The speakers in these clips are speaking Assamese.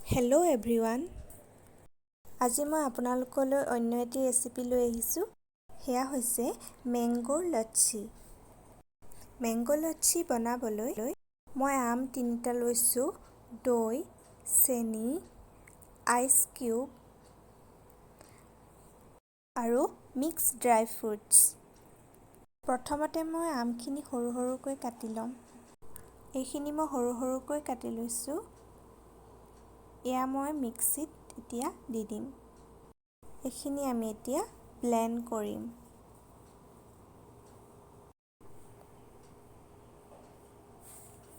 হেল্ল' এভৰিৱান, আজি মই আপোনালোকলৈ অন্য এটি ৰেচিপি লৈ আহিছোঁ। সেয়া হৈছে মেংগ' লচ্ছি। মেংগ' লচ্ছি বনাবলৈ মই আম 3টা লৈছোঁ, দৈ, চেনি, আইচ কিউব আৰু মিক্স ড্ৰাই ফ্ৰুটছ। প্ৰথমতে মই আমখিনি সৰু সৰুকৈ কাটি ল'ম। এইখিনি মই সৰু সৰুকৈ কাটি লৈছোঁ। এয়া মই মিক্সিত এতিয়া দি দিম। এইখিনি আমি এতিয়া ব্লেণ্ড কৰিম।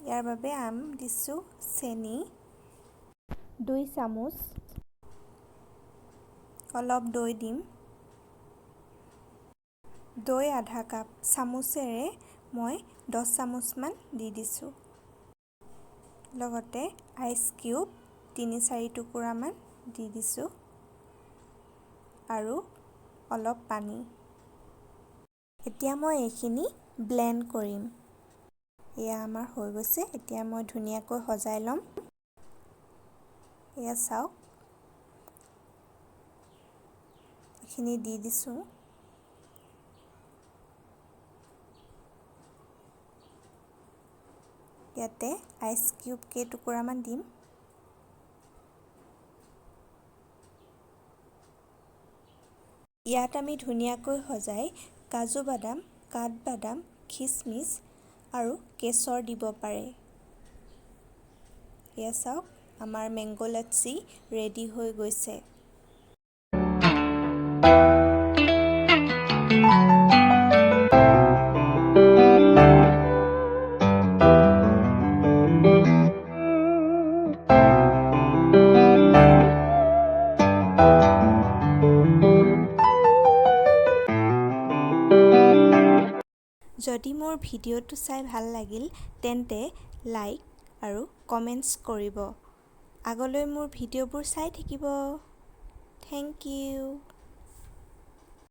ইয়াৰ বাবে আম দিছোঁ, চেনি 2 চামুচ, অলপ দৈ দিম। দৈ আধা কাপ চামুচেৰে মই 10 চামুচমান দি দিছোঁ। লগতে আইচ কিউব 3-4 টুকুৰামান দি দিছোঁ আৰু অলপ পানী। এতিয়া মই এইখিনি ব্লেণ্ড কৰিম। এয়া আমাৰ হৈ গৈছে। এতিয়া মই ধুনীয়াকৈ সজাই ল'ম। এয়া চাওক, এইখিনি দি দিছোঁ। ইয়াতে আইচ কিউব কেইটুকুৰামান দিম। ইয়াত আমি ধুনীয়াকৈ সজাই কাজু বাদাম, কাঠবাদাম, খিচমিচ আৰু কেশৰ দিব পাৰে। এয়া চাওক, আমাৰ মেংগ' লচ্ছি ৰেডি হৈ গৈছে। যদি মোৰ ভিডিঅ'টো চাই ভাল লাগিল তেন্তে লাইক আৰু কমেণ্টছ কৰিব। আগলৈ মোৰ ভিডিঅ'বোৰ চাই থাকিব। Thank you.